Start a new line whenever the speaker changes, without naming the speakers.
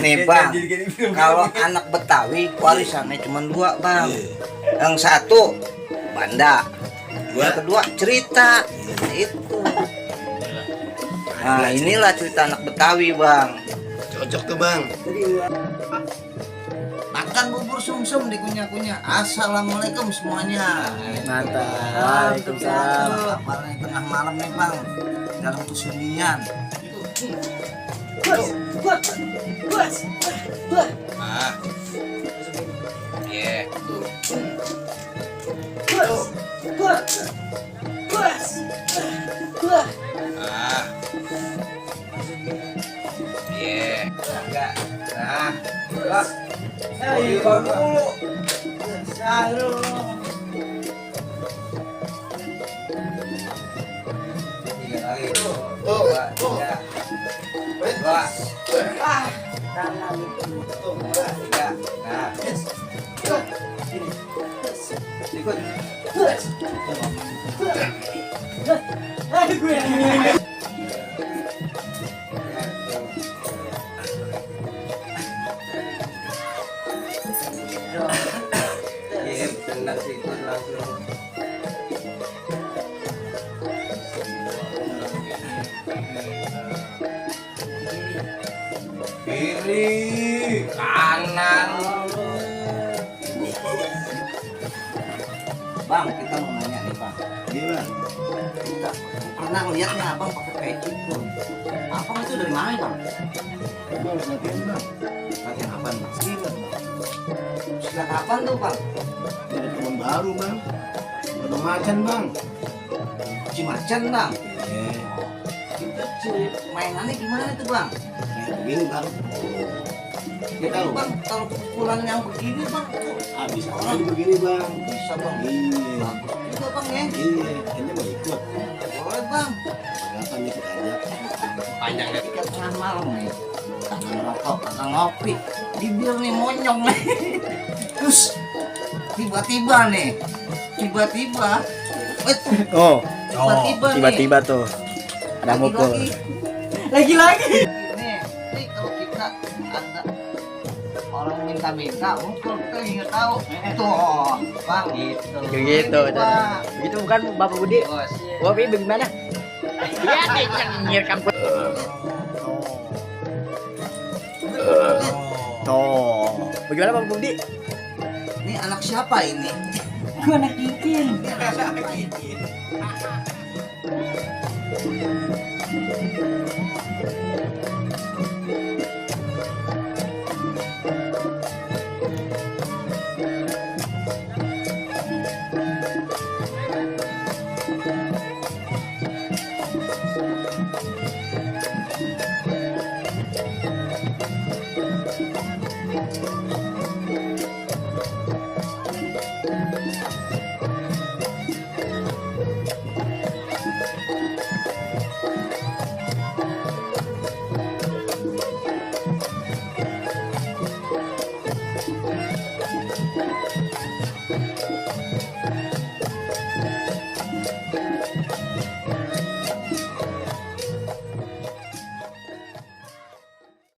Nih bang, kalau anak Betawi warisannya cuma dua bang. Yang satu banda, yang kedua cerita. Itu. Nah inilah cerita anak Betawi bang.
Cocok tuh bang.
Makan bubur sumsum dikunyah-kunyah. Assalamualaikum semuanya.
Mantap. Waalaikumsalam.
Kabarnya tengah malam nih bang, dalam kesunyian. Ah, yeah. Ah, yeah. Enggak. Nah, enggak. Ayo dulu. Saru. Tiga lagi. Dua, tiga. Dua. Ah. Dua, tiga. Nah. Ikut. Iya, benar sih ikut langsung. Kiri, kanan. Bang, kita mau nanya nih bang.
Gimana?
Kita pernah lihatnya abang pakai peci tuh. Abang itu dari mana bang?
Bang, latihan bang.
Latihan apa bang?
Silat bang.
Silat apa tuh bang?
Ada teman baru bang. Ada macan bang.
Cimacan bang.
Eh,
Itu mainannya gimana tuh bang?
kayak begini bang. Kita
Tapi
tahu
bang, kalau pukulan yang begini bang, kok
Ah, bisa aja begini bang.
bisa bang?
Iya.
Bagus juga bang ya.
Iya, ini mau ikut.
Boleh bang.
Kapan nih kita ajak?
Panjangnya tiga tengah malam nih. Kagak ngerokok, kagak ngopi. Bibir nih monyong nih. Terus tiba-tiba nih, tiba-tiba,
Oh,
tiba-tiba
tuh ada mukul.
Lagi-lagi. Nih kalau kita ada orang minta-minta, mukul kita nggak tahu. Tuh, bang gitu.
Begitu,
Ini, Bang.
begitu bukan Bapak Budi.
Bos.
Bapak Budi bagaimana? Iya, yang nyirekam. Tuh, bagaimana Bapak Budi?
Ini anak siapa ini?
Gua anak Kikin.
Ini anak siapa ini?